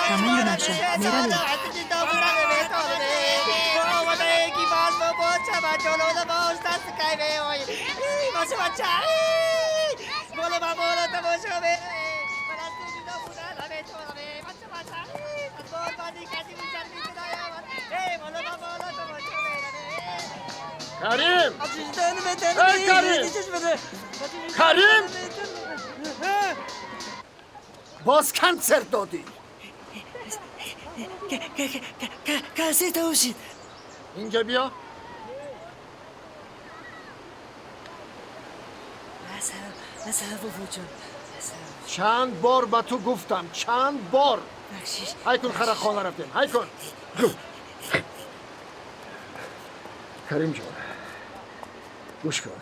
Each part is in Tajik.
Камон Бунафша, меравем. Карим! Эй, Карим! Карим! Боз консерт додӣ? Консерт тамом шид. Инҷа биё. Ассалом, бобоҷон. Чанд бор ба ту гуфтам, чанд бор. Бахшиш. Ҳай кун, хара, хона рафтем. Ҳай кун. Каримҷон, гӯш кун.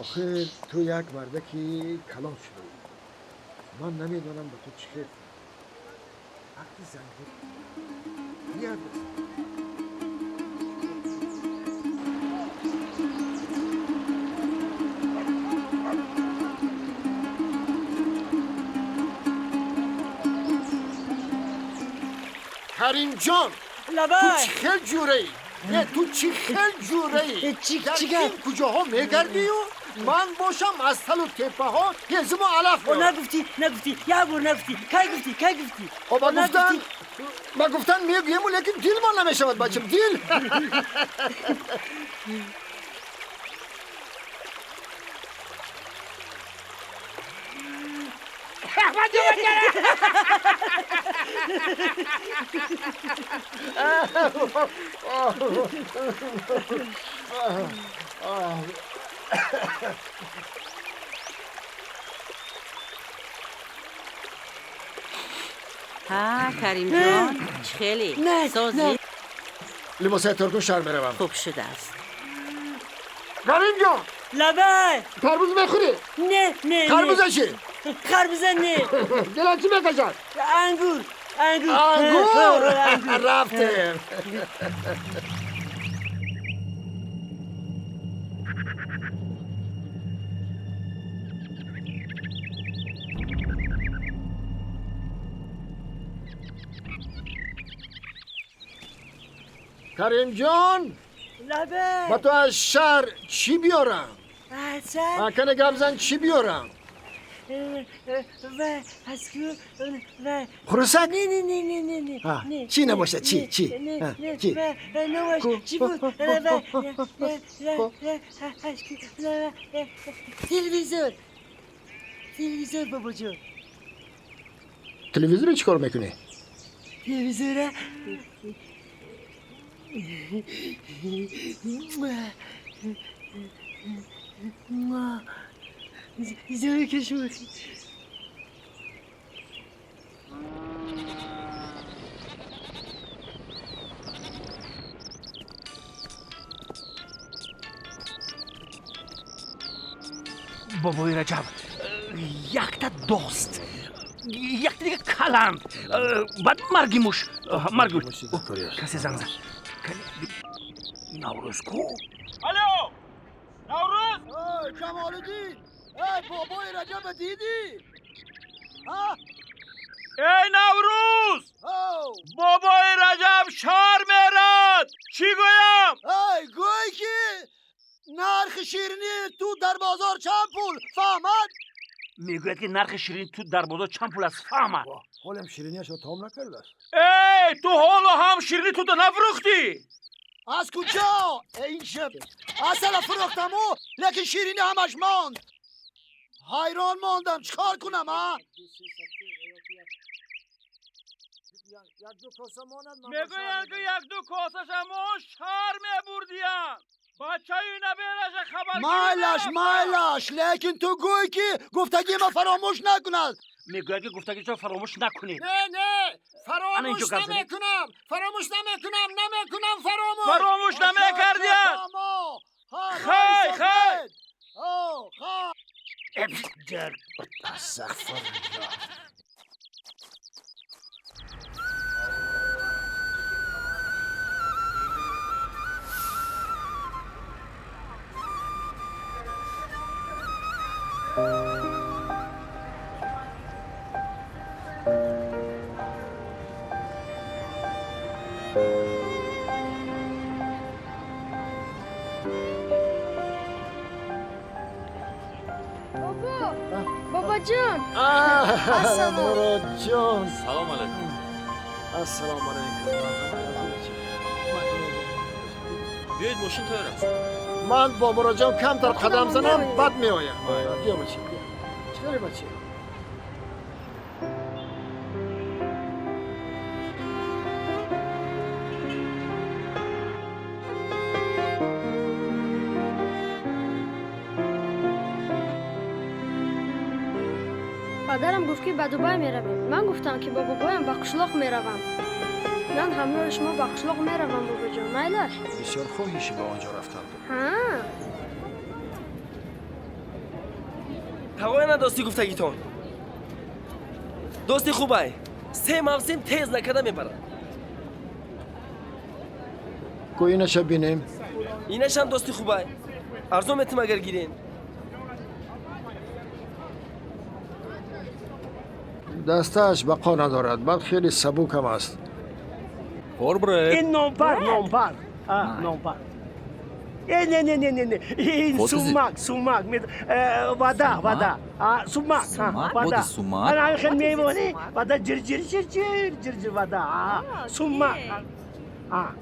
Охир ту як мардаки калон шудаӣ. Ман намедонам ба ту чӣ хел. Вақти зангир ният. Каримҷон, ту чӣ хел ҷураӣ? Не, ту чӣ хел ҷураӣ? Дар ин куҷоҳо мегардию, ман бошам аз талу теппаҳо ҳезуму алаф. Нагуфтӣ, нагуфтӣ, як бор нагуфтӣ. Кай гуфтӣ, кай гуфтӣ? Ба гуфтан, ба гуфтан мегӯему, лекин дилмон намешавад, бачам, дил. Ҳа, Каримҷон, чӣ хеле созӣ? Либосҳои тор кун, шаҳр меравам. Хуб шудааст. Каримҷон! Лабай. Тарбуз мехӯрӣ? Не, не. Харбуза чӣ? Харбуза не. Дилат чӣ мекашад? Ангур, ангур. Ангур, рафтем. Каримҷон! Лабай. Ба ту аз шаҳр чӣ биёрам? Кане гап зан, чӣ биёрам? Хурусак? Не, не, не, не, не, не. Чӣ набошад, чӣ, чӣ? Чӣ? Номаш чӣ буд? Телевизор, телевизор, бобоҷон. Телевизоро чӣ кор мекунӣ? Телевизора зои. Бобои Раҷаб, якта дост, якта дига каланд, баъд марги муш, марги муш. Касе занг зад. Наврӯз ку? Алло, Наврӯз! Камолиддин, эй, бобои Раҷаба дидӣ? Эй, Наврӯз, бобои Раҷаб шаҳр мерад, чӣ гӯям? Эй, гӯй ки нархи ширинӣ ту дар бозор чанд пул, фаҳмад. Мегӯяд ки нархи ширинӣ ту дар бозор чанд пул аст, фаҳмад. Ҳолам шириниашро таом накардааст. Эй, ту ҳоло ҳам ширинӣ тута нафурӯхтӣ? Аз куҷо? Ин шаб асала фурӯхтаму, лекин ширинӣ ҳамаш монд. Ҳайрон мондам, чӣ кор кунам, а? Мегӯянд ки якду косашамон шаҳр мебурдиянд, бачаю набераша хабар. Майлаш, майлаш, лекин ту гӯй ки гуфтагима фаромӯш накунад. Мегӯяд ки гуфтагиро фаромӯш накунед. Не, не, фаромӯш намекунам, фаромӯш намекунам, намекунам фаромӯш. Фаромӯш намекардиянд. Хай, хай. Астағфируллоҳ. Бобо, бобоҷон. Муроджон. Салом алейкум. Ассалому алейкум. Биёед, мошин тайёр аст. Ман бо Муроджон камтар қадам занам, баъд меоям. Биё бача, биё. Чӣ бача? Падарам гуфт, ки ба Дубай меравем. Ман гуфтам, ки бо бобоям ба қишлоқ меравам. Ман ҳамроҳи шумо ба қишлоқ меравам, бобоҷон, майлаш? Бисёр хоҳиши ба он ҷо рафтан буд. Ҳа. Тағояна дӯсти гуфтагитон. Дӯсти хубай. Се мавсим тез накарда мебарад. Ко инаша бинем. Инашам дӯсти хубай. Арзон метим, агар гирем. Дастааш бақо надорад, баъд хеле сабукам аст. Корбред. Ин номпар, номпар. Номпар. Не, не, не, не, не. Ин сумак, сумак. Вода, вода. Сумак, вода. Сумак. Ана хел мемонӣ, вода ҷир ҷир ҷир ҷир ҷир ҷир вода. Сумак.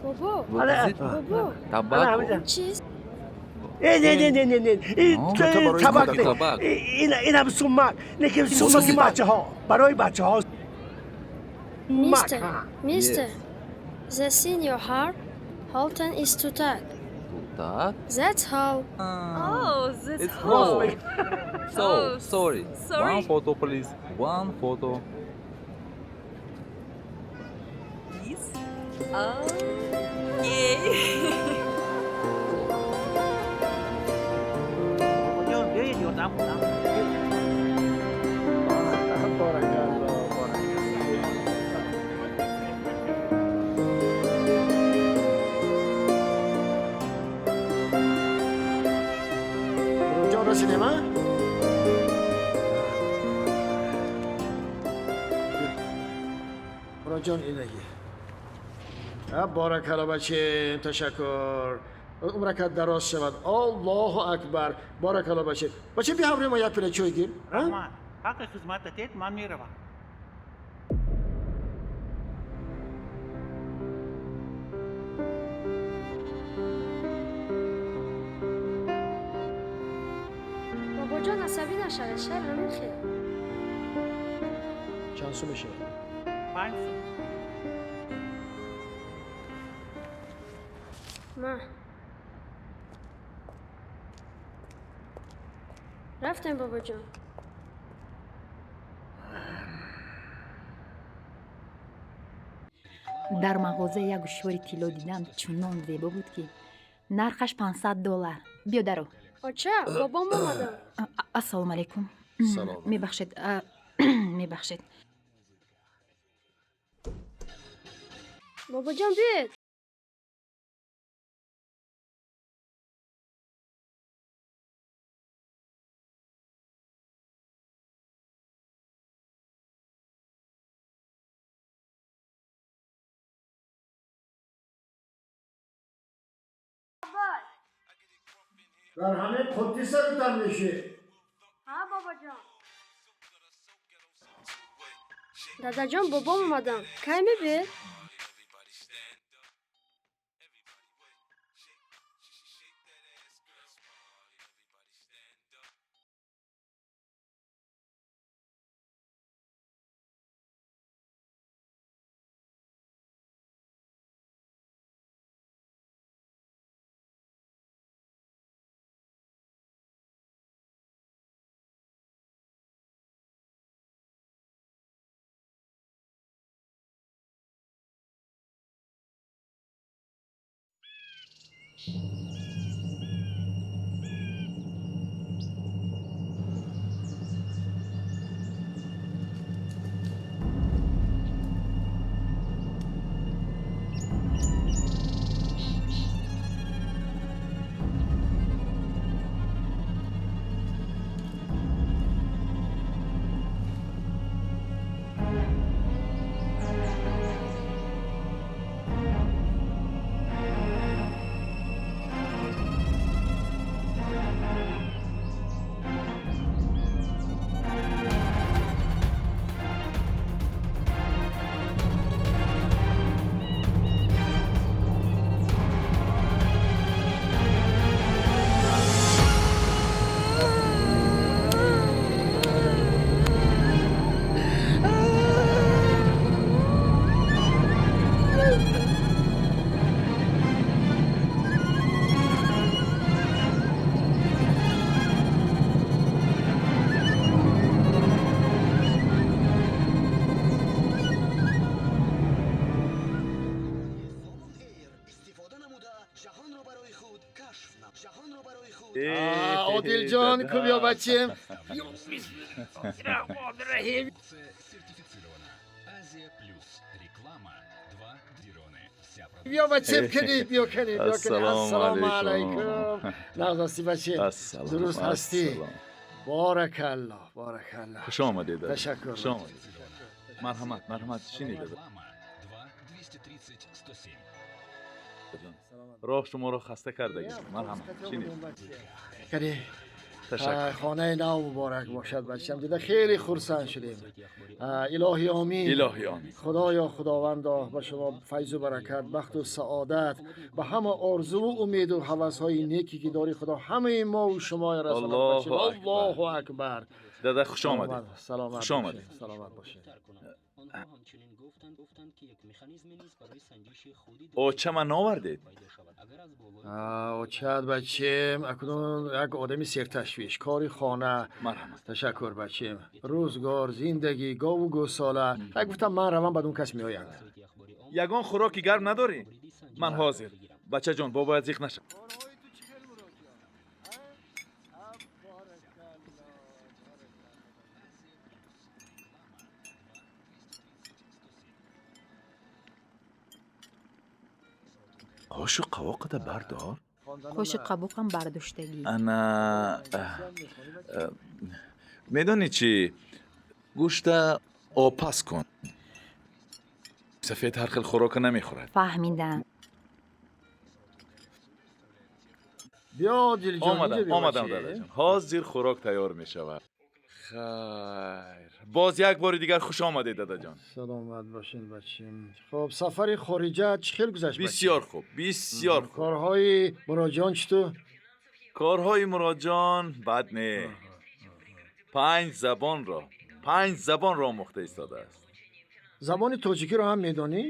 Бобо. Бобо. Табак. Чиз? Не, не, не, не, не. Ин табак. Инам сумак. Лекин сумаки бачаҳо. Барои бачаҳо. Мистер, мистер. The senior har Holton is тутак. Тутак? That's how. Oh, that's It's how. hole. So, Oh, sorry. sorry. One photo, please. One photo. Please. Okay. Бобоҷон, биёед, ёрдам кунам. Баракалло, баракалло. Муроджон, расидем, а? Муроджон, инагӣ. Баракалло, бачем, ташаккур. Умракат дароз шавад. Аллоҳу акбар. Баракалло, бачем. Бачем, биё ҳамроҳи мо як пила чой гир. Раҳмат. Ҳаққи хизмататед, ман меравам. Бобоҷон, асабӣ нашавед, шар ҳамин хел. Чанд сум мешавад? 5 сум. Ма. Рафтем, бобоҷон. Дар мағоза як гӯшвори тилло дидам, чунон зебо буд, ки нархаш $500. Биё, даро. Оча, бобом омадам. Ассалому алайкум. Салом. Мебахшед, мебахшед. Бобоҷон, биёед. Дар ҳамин қуттӣ сарутан мешӣ. Ҳа, бобоҷон. Дадаҷон, бобом омадам. Кай мебиед? Одилҷон, ку биё бачем. Биё бачем, кани, биё кани, биё кани. Ассалому алайкум. Нағз ҳастӣ бачем? Дуруст ҳастӣ? Боракалло, боракалло. Хуш омадед. Ташаккур. Хуш омадед. Марҳамат, марҳамат, шинед. Роҳ шуморо хаста кардагӣ. Марҳамат, шинед. Кани, хонаи нав муборак бошад бачам. Дида хеле хурсанд шудем. Илоҳи омин. Илоҳи омин. Худоё, худовандо, ба шумо файзу баракат, бахту саодат, ба ҳама орзуву умеду ҳавасҳои неке ки дорӣ, Худо ҳамаи мову шуморо расонад. Аллоҳу акбар. Дада, хуш омадед. Саломат хуш омадед. Саломат бошед. Очама наовардед? Очат бачем акнун як одами серташвиш, кори хона. Марҳамат. Ташаккур бачем. Рӯзгор, зиндагӣ, гову гӯсола. Як гуфтам ман равам, баъд он кас меоянд. Ягон хӯроки гарм надорӣ? Ман ҳозир. Бачаҷон, бобояд зиқ нашав. Қошу қавоқата бардор. Қошу қавоқам бардоштагӣ. Ана, медонӣ чӣ? Гӯшта опас кун. Сафед ҳар хел хӯрока намехӯрад. Фаҳмидам. Биё, Дилҷон. Омадам, омадам, дадаҷон. Ҳозир хӯрок тайёр мешавад. Хайр, боз як бори дигар хуш омадед, дадаҷон. Саломат бошед, бачем. Хоб, сафари хориҷа чӣ хел гузашт, бачем? Бисёр хуб, бисёр хуб. Корҳои Муроҷон чӣ ту? Корҳои Муроҷон бад не. 5 забонро омӯхта истодааст. Забони тоҷикиро ҳам медонӣ?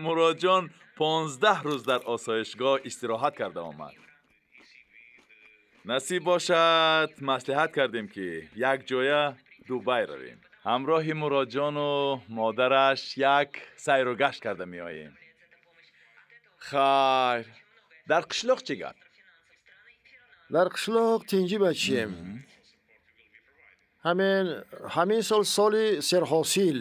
Муроҷон 15 рӯз дар осоишгоҳ истироҳат карда омад. Насиб бошад, маслиҳат кардем, ки якҷоя Дубай равем. Ҳамроҳи Муроҷону модараш як сайру гашт карда меоем. Хайр, дар қишлоқ чӣ гап? Дар қишлоқ тинҷӣ бачем. Ҳамин сол соли серҳосил,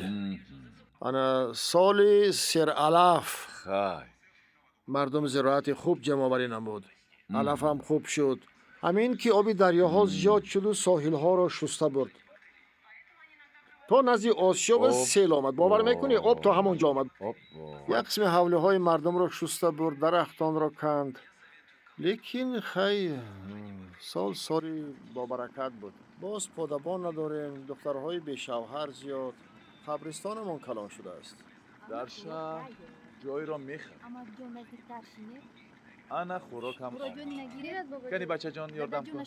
ана соли сералаф. Хай. Мардум зироати хуб ҷамъоварӣ намуд, алафам хуб шуд. Ҳамин ки оби дарёҳо зиёд шуду соҳилҳоро шуста бурд. То назди осиёба сел омад. Бовар мекунӣ, об то ҳамон ҷо омад. Як қисми ҳавлиҳои мардумро шуста бурд, дарахтонро канд. Лекин хай, сол соли бобаракат буд. Боз подабон надорем, духтарҳои бешавҳар зиёд. Қабристонамон калон шудааст. Дар шаҳр ҷойро мехарем. Ана хӯрокам омад. Кани бачаҷон, ёрдам кун.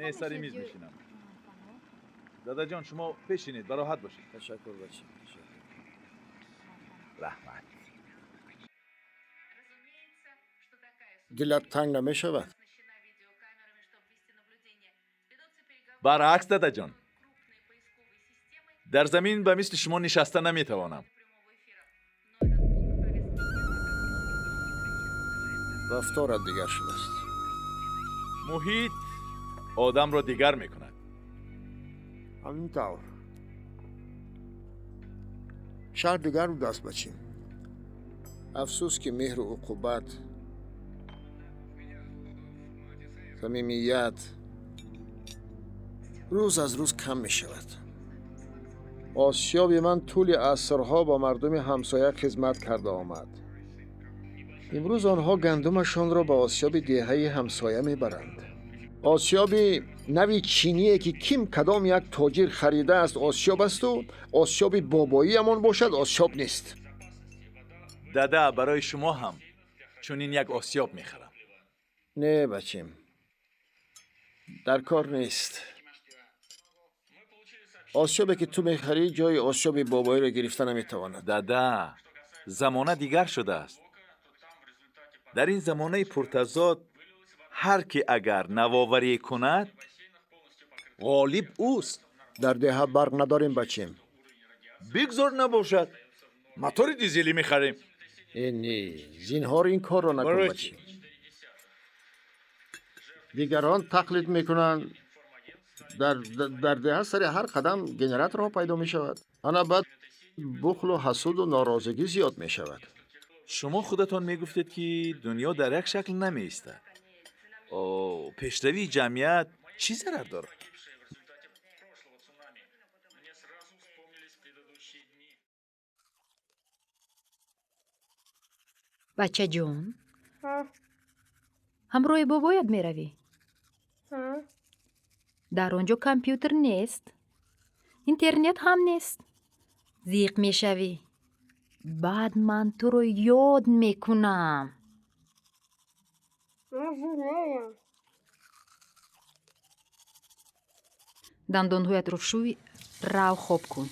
Не, сари миз мешинам. Дадаҷон, шумо пешинед, бароҳат бошед. Ташаккур бача. Раҳмат. Дилат танг намешавад? Баръакс, дадаҷон. Дар замин ба мисли шумо нишаста наметавонам. Рафторат дигар шудааст. Муҳит одамро дигар мекунад. Ҳамин тавр. Шаҳр дигар будааст, бачим. Афсӯс, ки меҳру уқубат, самимият рӯз аз рӯз кам мешавад. Осиёби ман тӯли асрҳо ба мардуми ҳамсоя хизмат карда омад. Имрӯз онҳо гандумашонро ба осиёби деҳаи ҳамсоя мебаранд. Осиёби нави чиние, ки ким кадом як тоҷир харидааст, осиёб асту осиёби бобоиамон бошад, осиёб нест. Дада, барои шумо ҳам чунин як осиёб мехарам. Не, бачем, дар кор нест. Осиёбе ки ту мехарӣ, ҷои осиёби бобоиро гирифта наметавонад. Дада, замона дигар шудааст. Дар ин замонаи пуртазод ҳар ки агар навоварӣ кунад, ғолиб ӯст. Дар деҳа барқ надорем, бачем. Бигзор набошад, мотори дизелӣ мехарем. Э, не, зинҳор ин корро накун, Барои бачем. Дигарон тақлид мекунанд. Дар деҳа сари ҳар қадам генераторҳо пайдо мешавад. Ана баъд бухлу ҳасуду норозигӣ зиёд мешавад. Шумо худатон мегуфтед, ки дунё дар як шакл намеистад. Пешравии ҷамъият чӣ зарар дорад? Бачаҷон, ҳамроҳи бобоят меравӣ? Дар он ҷо компютер нест, интернет ҳам нест. Зиқ мешавӣ. Баъд ман туро ёд мекунам. Дандонҳоятро шӯй, рав хоб кун.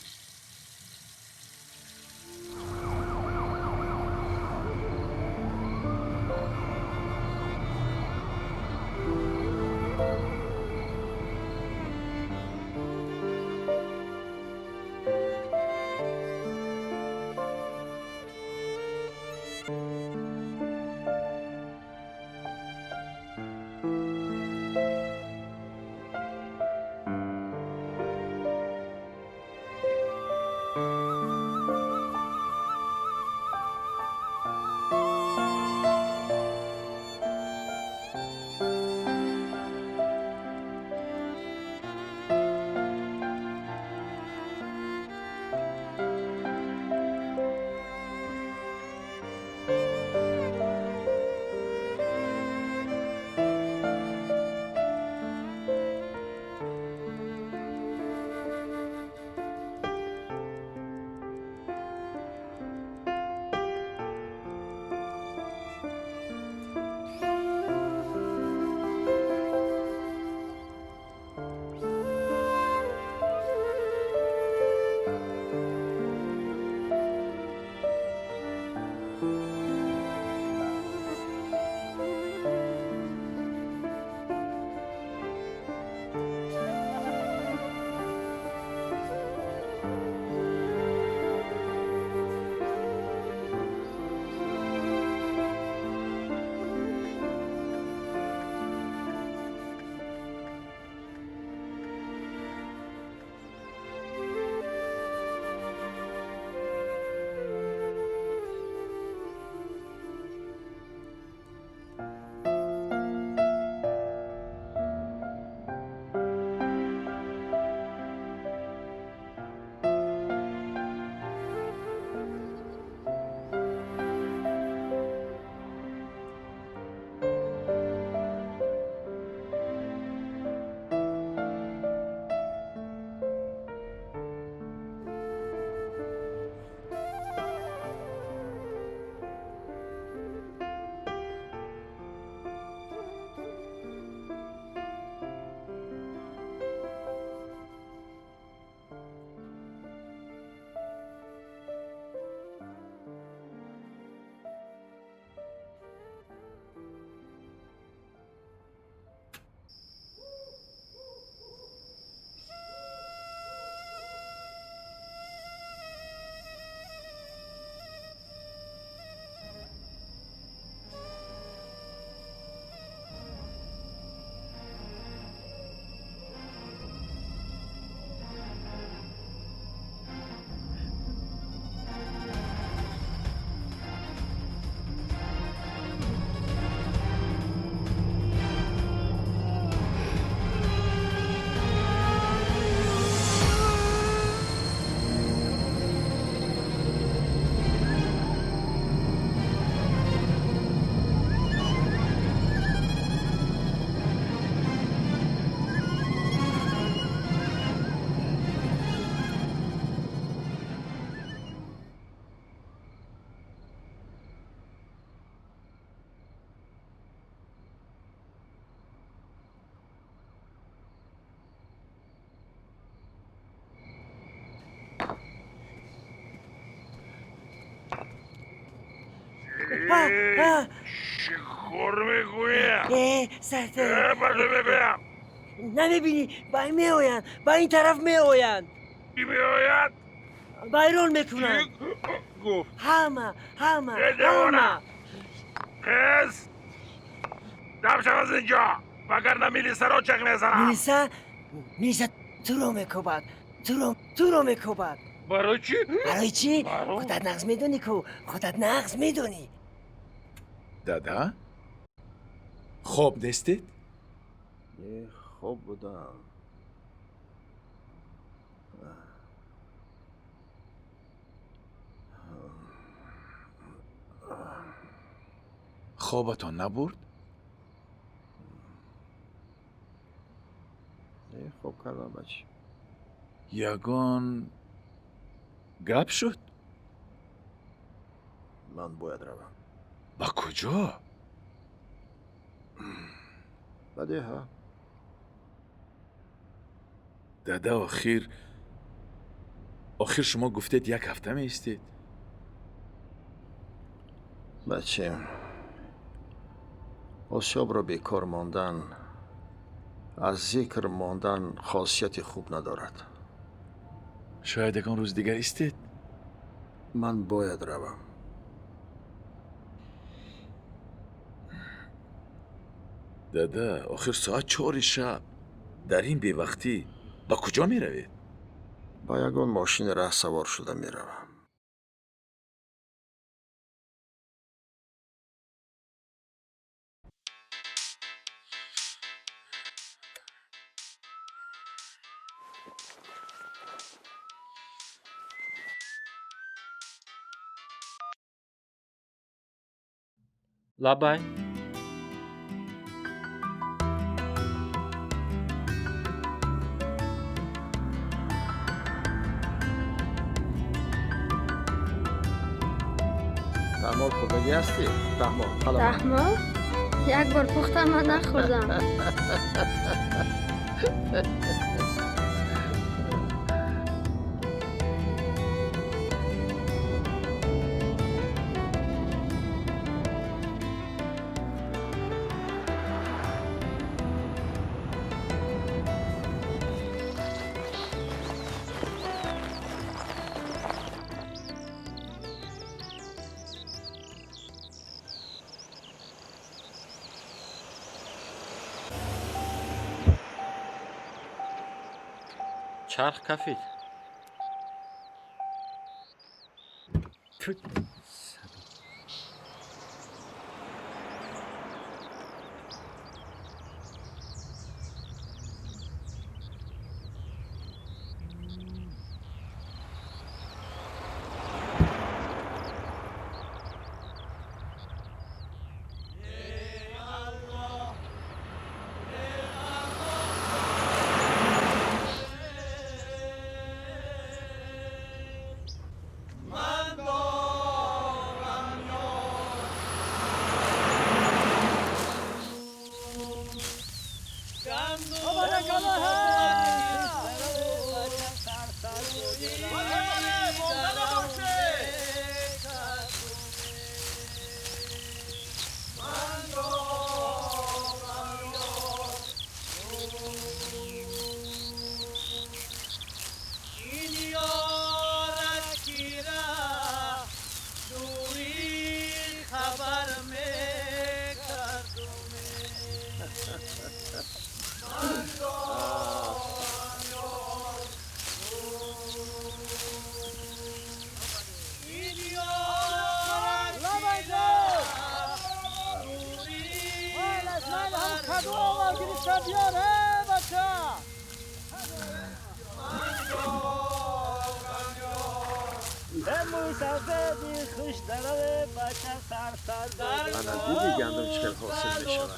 چیکار میگویی؟ سرتر بگویم نمیبینی با این میآیند، با این طرف میآیند. کی میآید؟ ویران میکنند. گفت همه همه همه. خز دم شو از اینجا. Вагарна милисаро ҷеғ мезанам. Милиса? Милиса туро мекӯбад. Туро мекӯбад. Барои чӣ? Барои чӣ? Худат нағз медонӣ ку, худат нағз медонӣ. Дада? Хоб нестед? Не, хоб будам. Хобатон набурд? Не, хоб кардам, бача. Ягон гап шуд? Ман бояд равам. Ба куҷо? Ба деҳа. Дада, охир шумо гуфтед як ҳафта меистед. Бача, осиёбро бекор мондан, аз зикр мондан хосияти хуб надорад. Шояд ягон рӯз дигар истед? Ман бояд равам. Дада, охир соат 4 шаб. Дар ин бевақтӣ ба куҷо меравед? Ба ягон мошини раҳ савор шуда меравам. Лабай. Таҳмол хӯрдагӣ ҳастӣ? Таҳмол. Таҳмол? Як бор пухтам, ман нахӯрдам. Чарх кафид. Ана диди гандум чӣ хел ҳосил мешавад.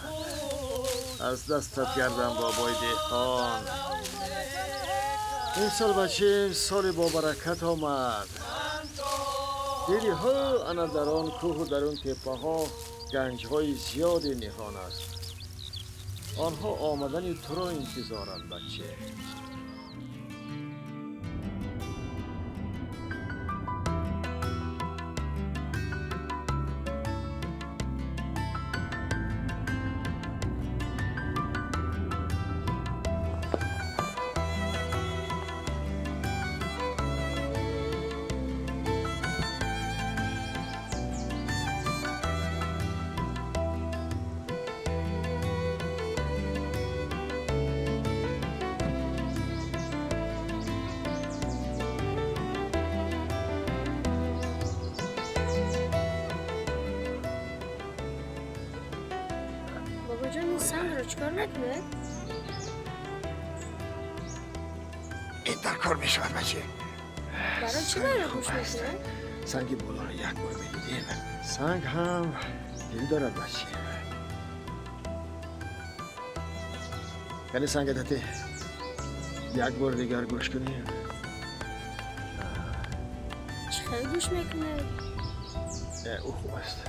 Аз дастат гардам, бобои деҳқон. Имсол бачаем соли бобаракат омад. Диди ҳо, ана дар он кӯҳу дар он теппаҳо ганҷҳои зиёде ниҳон аст. Онҳо омадани туро интизоранд, баче. Бобоҷон, ин сангро чӣ кор мекунед? Ин дар кор мешавад, баче. Барои чӣ маро гӯш мекунед? Санги болоро як бор медидем. Санг ҳам дил дорад, баче. Яъне санга дате як бор дигар гӯш кунем. Чӣ хел гӯш мекунед? Ӯ хуб аст.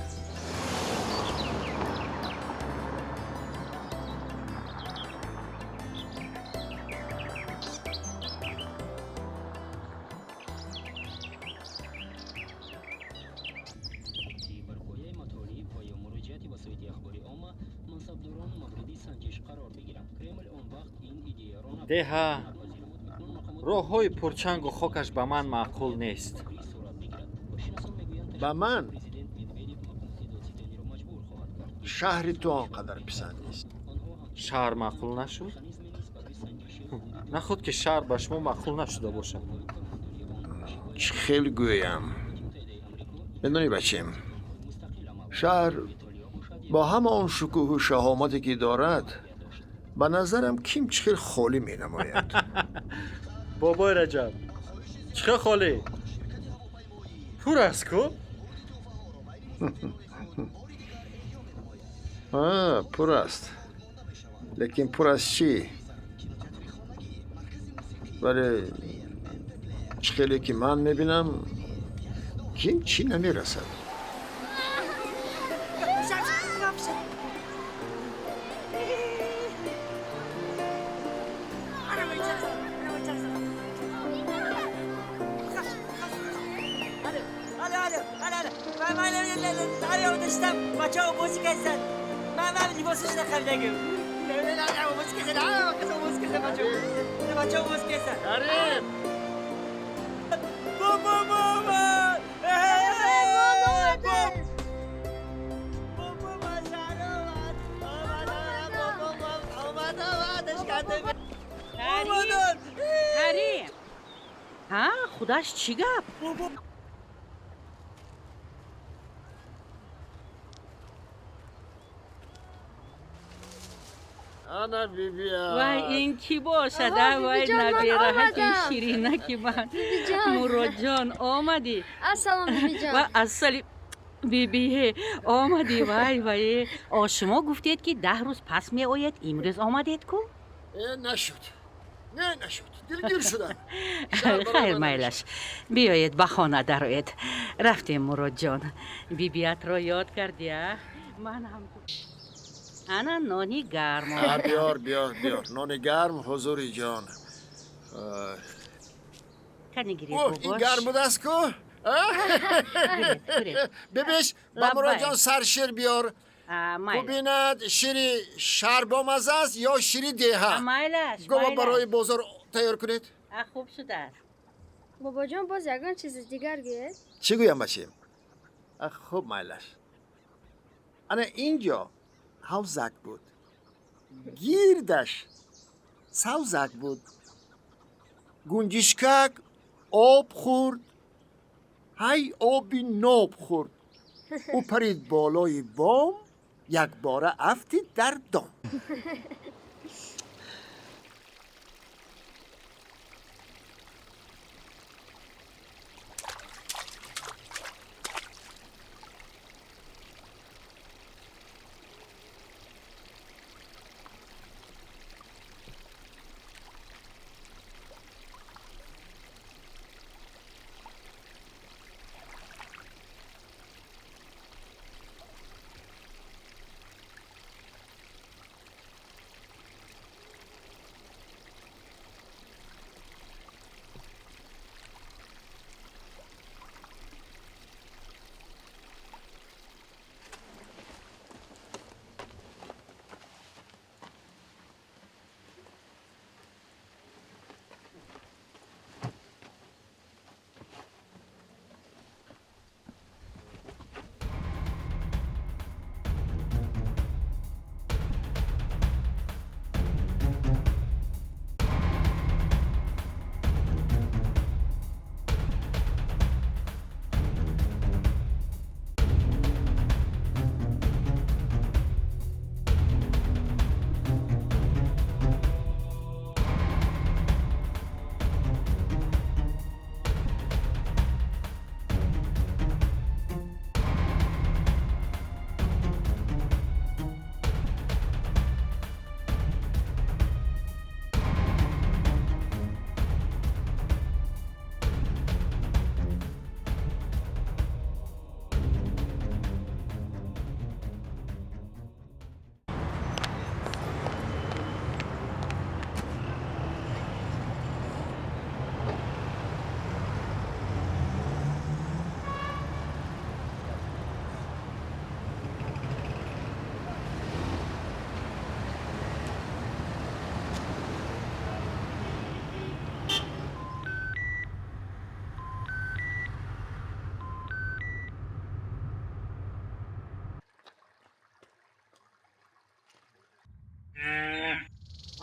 Деҳа роҳҳои пурчангу хокаш ба ман маъқул нест. Ба ман шаҳри ту он қадар писанд нест. Шаҳр маъқул нашуд? Наход ки шаҳр ба шумо маъқул нашуда бошад. Чӣ хел гӯям? Медонӣ, бачем, шаҳр бо ҳама он шукӯҳу шаҳомате ки дорад, ба назарам ким чӣ хел холӣ менамояд. Бобои Раҷаб, чӣ хел холӣ? Пур аст ку? Пур аст. Лекин пур аз чӣ? Вале чӣ хеле ки ман мебинам, ким чӣ намерасад. Худаш чӣ гап? Ана бибия. Вай, ин кӣ бошад? Вай, набираҳаки ширинаки ман. Муродҷон, омадӣ? Ассалом, бибиҷон. Ва ассали бибие, омадӣ. Вай, вай. О, шумо гуфтед, ки 10 рӯз пас меояд, имрӯз омадед ку? Нашуд. Не, нашуд. Дилгир шудам. Хайр, майлаш. Биёед, ба хона дароед. Рафтем, Муродҷон. Бибиятро ёд кардӣ, а? Ман ҳам. Ана нони гарм. Биёр, биёр, биёр. Нони гарм, ҳузури ҷон. Кани гиред, бобош. Ин гарм будааст ку? Бибиш, ба Муродҷон саршир биёр. Бубинад, шири шаҳр бомазза аст ё шири деҳа. Гова барои бозор тайёр кунед. Хуб шудааст. Бобоҷон, боз ягон чизи дигар гӯед? Чӣ гӯям, бачем? Хуб, майлаш. Ана ин ҷо ҳавзак буд, гирдаш савзак буд. Гунҷишкак об хӯрд, ҳай оби ноб хӯрд. Ӯ парид болои бом, якбора афтид дар дом.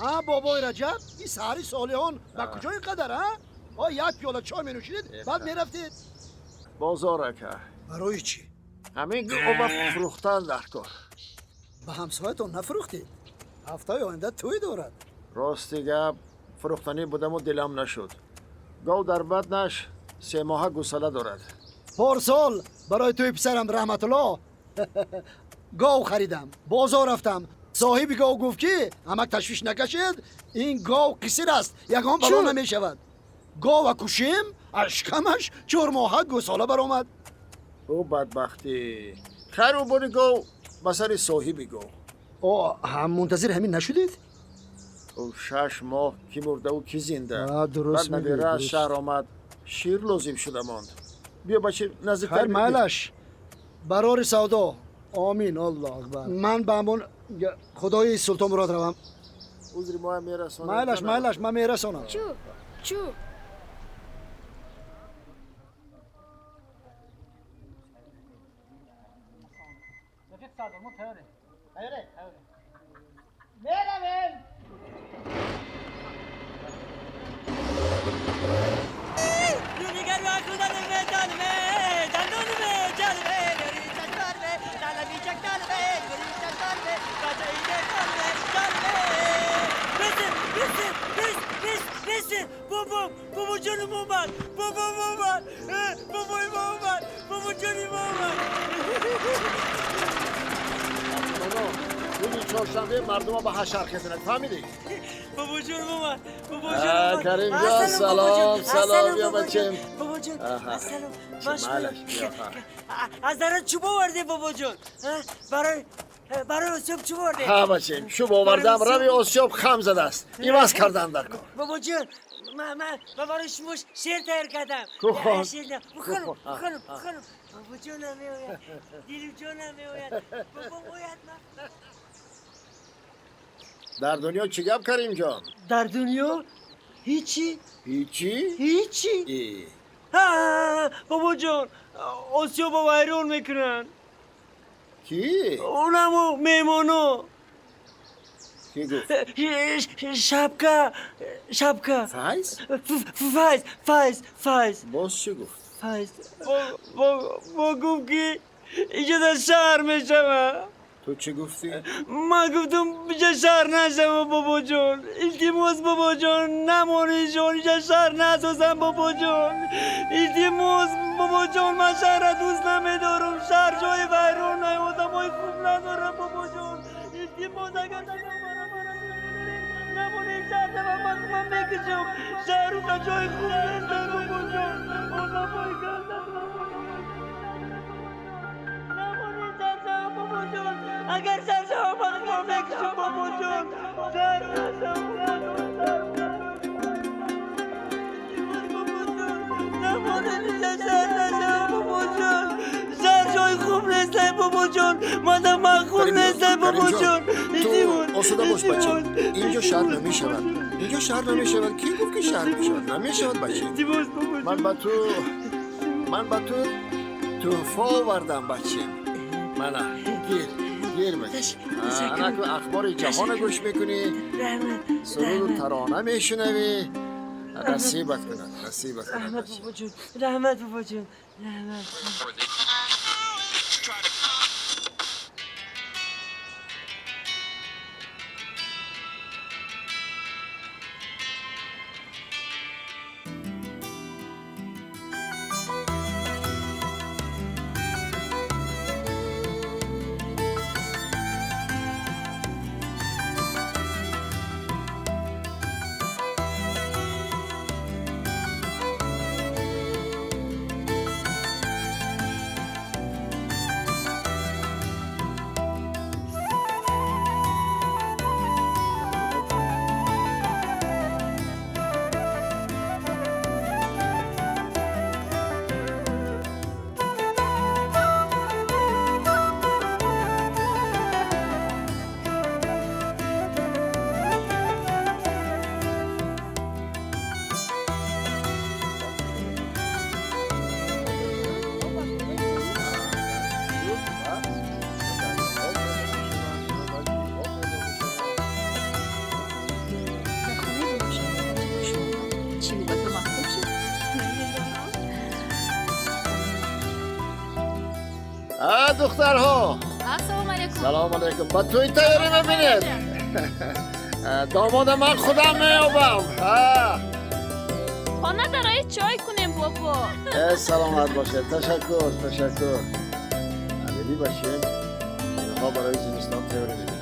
А бобои Раҷаб, ин саҳари солиҳон ба куҷо ин қадар, а? О, як пиёла чой менӯшидед, баъд мерафтед. Бозор ака. Барои чӣ? Ҳамин гова фурӯхтан дар кор. Ба ҳамсоятон нафурӯхтед? Ҳафтаи оянда тӯй дорад. Рости гап, фурӯхтанӣ будаму дилам нашуд. Гов дар батнаш семоҳа гусала дорад. Порсол барои тӯи писарам Раҳматулло гов харидам. Бозор рафтам. Соҳиби гов гуфт, ки амак ташвиш накашед, ин гов қисир аст, ягон бало намешавад. Гова кушем, аз шикамаш чормоҳа гӯсола баромад. Ӯ бадбахтӣ. Хайру бори гов ба сари соҳиби гов. О, ҳам мунтазир ҳамин нашудед? Ӯ 6 моҳ ки мурдаву ки зинда. Дуруст. Баъд набира аз шаҳр омад, шир лозим шуда монд. Биё бачи, наздиктар. Хайр, майлаш. Барори савдо. Омин, Аллоҳ акбар. Ман ба ҳамон худои Султонмурод равам. Узри моям мерасонам. Майлаш, майлаш, ман мерасонам. Чу, чу. Чоршанбе мардума ба ҳашар хезанад, фаҳмидӣ? Бобоҷон омад, бобоҷон омад. Каримҷон, салом, салом, ё бачем. Бобоҷон, ассалом. Аз дара чӯб овардем, бобоҷон. Барои осиёб чӯб овардем. Ҳа бачем, чӯб овардам, рави осиёб хам задааст. Иваз кардан дар кор. Бобоҷон, ман барои шумо шеър тайёр кардам. Кухон. Бихонам, бихонам, бихонам. Бобоҷонам меояд, дилҷонам меояд, бобом ояд. Дар дунё чӣ гап, Каримҷон? Дар дунё ҳичи. Ҳичи? Ҳичи. Бобоҷон, осиёбо вайрон мекунанд. Кӣ? Онамо меҳмоно. Кӣ гуфт? Шапка, шапка. Файз? Файз, Файз, Файз. Боз чӣ гуфт? Файз. Бо гуфт, ки инҷо дар шаҳр мешавад. Ту чӣ гуфтӣ? Ман гуфтам, инҷа шаҳр нашава, бобоҷон. Илтимос, бобоҷон, намонишон, инҷа шаҳр насозам, бобоҷон. Илтимос, бобоҷон, ман шаҳрра дӯст намедорам. Шаҳр ҷои вайрон, одамои хуб надорам, бобоҷон. Илтимос, агар намонем шаҳр шава, ман мекушам. Шаҳр уқа ҷои хуб нест, бобоҷон. Одамои ганда. Бобоҷон, агар шаҳр шава, ман мекушам, бобоҷон. Шаҳр нашава, намонед инҷа шаҳр нашава, бобоҷон. Шаҳр ҷои хуб нест, бобоҷон. Мадам маъқул нест, бобоҷон. Ту осуда бош, бача. Инҷо шаҳр намешавад. Инҷо шаҳр намешавад. Кӣ гуфт, ки шаҳр мешавад? Намешавад, бача. Ман ба ту тӯҳфа овардам, бачем. Мана, гир, гир бача. Анаку ахбори ҷаҳона гӯш мекунӣ, суруду тарона мешунавӣ. Насибат кунад, насибат кунад. Раҳмат, бобоҷон, раҳмат, бобоҷон, раҳмат. Духтарҳо, Ассалому алайкум. Салом алайкум. Ба тӯй тайёрӣ мебинед. Домода ман худам меёбам. Хона дарои, чой кунем, бобо. Э, саломат бошед. Ташаккур, ташаккур. Алили, бачем, инҳо барои зимистон тайёрӣ мебинанд.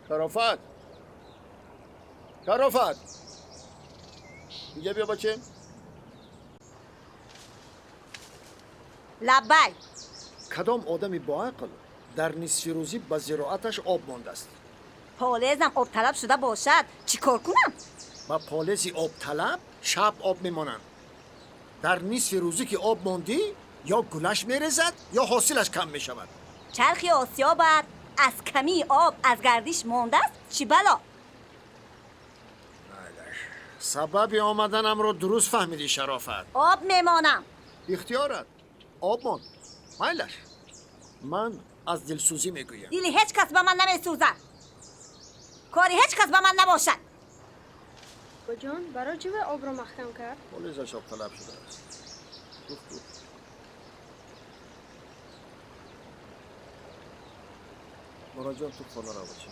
Шарофат, Шарофат, инҷа биё, бачем. Лаббай. Кадом одами боақл дар нисфирӯзӣ ба зироаташ об мондааст? Полезам обталаб шуда бошад, чӣ кор кунам? Ба полези обталаб шаб об мемонанд. Дар нисфи рӯзӣ ки об мондӣ, ё гулаш мерезад, ё ҳосилаш кам мешавад. Чархи осиёбат аз камии об аз гардиш мондааст, чӣ бало? Сабаби омаданамро дуруст фаҳмидӣ, Шарофат. Об мемонам. Ихтиёрат, об мон, майлаш. Ман аз дилсӯзӣ мегӯям. Дили ҳеҷ кас ба ман намесӯзад, кори ҳеҷ кас ба ман набошад. Бобоҷон, барои чӣ вай обро маҳкам кард? Полезаш обталаб шудааст. Гуфту. Муроҷон, ту хона ра, бача.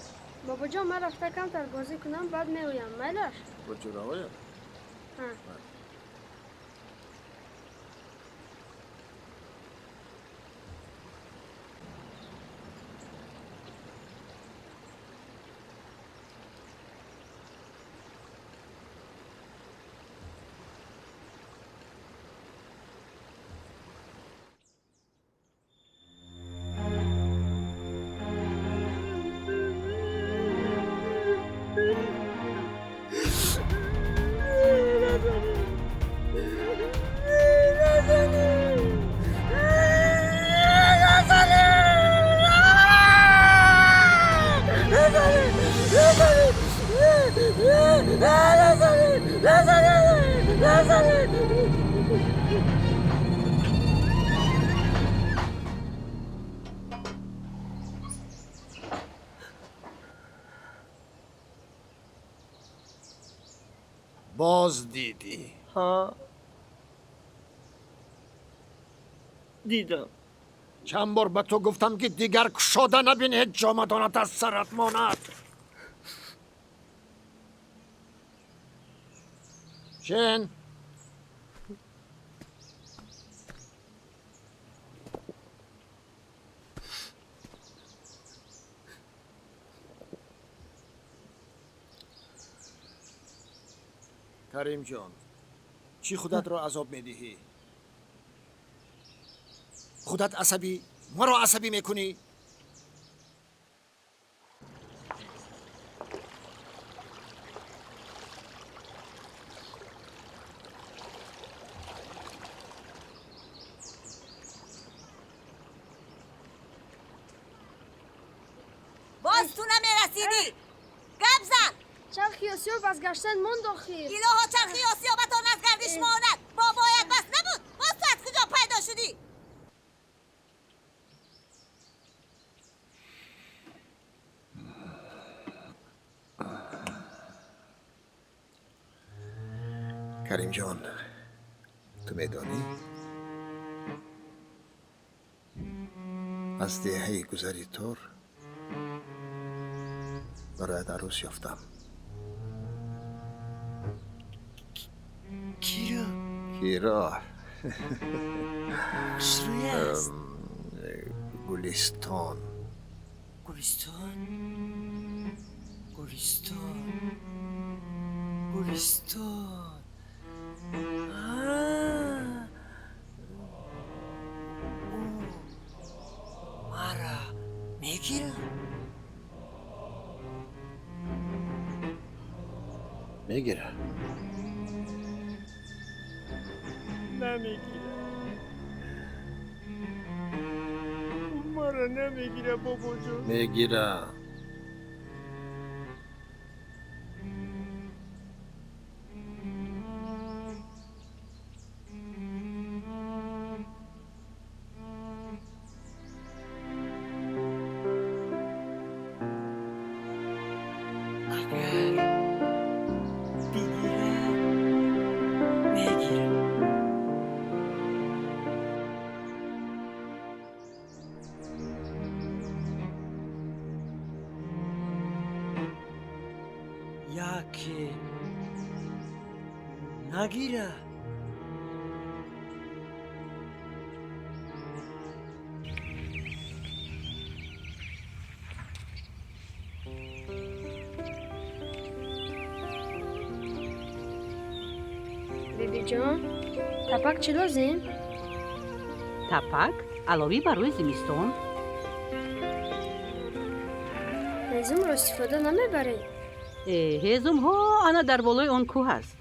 Бобоҷон, ман рафта камтар бозӣ кунам, баъд меоям, майлаш? Бо ҷураҳоят? Ҳа. Боз дидӣ? Ҳа, дидам. Чанд бор ба ту гуфтам, ки дигар кушода набин, ҳеҷ ҷомадонат аз сарат монад. Шен. Каримҷон, чӣ худатро азоб медиҳӣ? Худат асабӣ, маро асабӣ мекунӣ. Боз ту намерасидӣ, гап зан. Чархи осиёб аз гаштан монд охир. Илоҳо, чархи осиёбатон аз гардиш монад. Бобоят бас набуд, боз ту аз куҷо пайдо шудӣ? Каримҷон, ту медонӣ, аз деҳаи гузари Тор бароят арӯс ёфтам. Киро? Киро? Хушрӯй аст? Гулистон. Гулистон, Гулистон, Гулистон. Ӯ мара мегирад? Мегирад. Намегирад, мара намегирад, бобоҷон. Мегирад. Ки нагира. Бибиҷон, тапак чӣ лозим? Тапак аловӣ барои зимистон. Ҳезумро истифода намебаред? Ҳезумҳо ана дар болои он кӯҳ аст.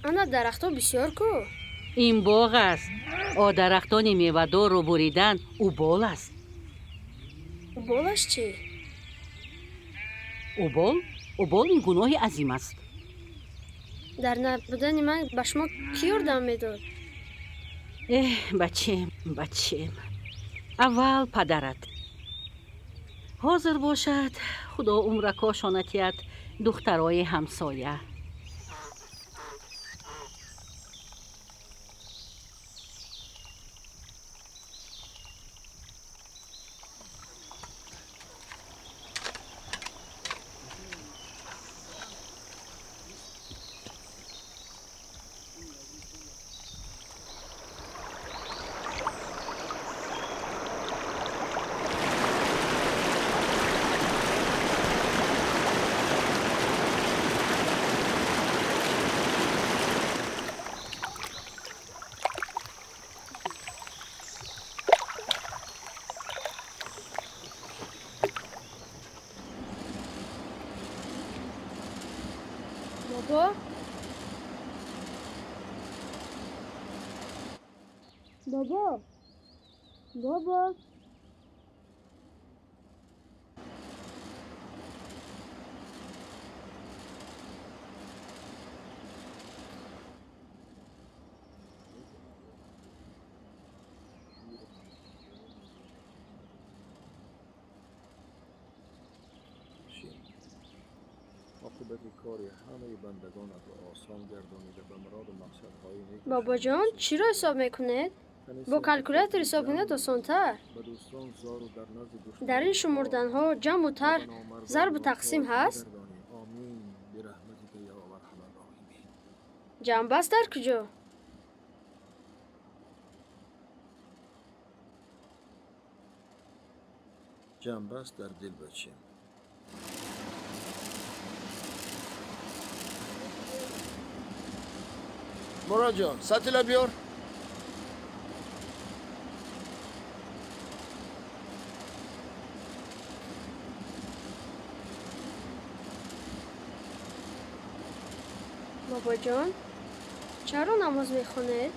Ана дарахтҳо бисёр ку? Ин боғ аст. О дарахтони мевадорро буридан убол аст. Уболаш чӣ? Убол? Убол ин гуноҳи азим аст. Дар набудани ман ба шумо кӣ ёрдам медод? Эҳ, бачем, бачем. Аввал падарат. Ҳозир бошад, худо умракошона тиҳад духтарои ҳамсоя. Бобо? Бобо? Бобо? Оқибати кори ҳамаи бандагонатро осон гардонида ба муроду мақсадҳои нек. Бобоҷон, чиро ҳисоб мекунед? Бо калкулятор ҳисоб кунед осонтар. Ба дӯстон зору дар назди душман Дар ин шумурданҳо ҷамъу тарҳ, зарбу тақсим ҳаст? Омин бираҳматика ё арҳамар роҳимин. Ҷамъбаст дар куҷо? Ҷамъбаст дар дил, бачем. Муроджон, сатила биёр. Бобоҷон, чаро намоз мехонед?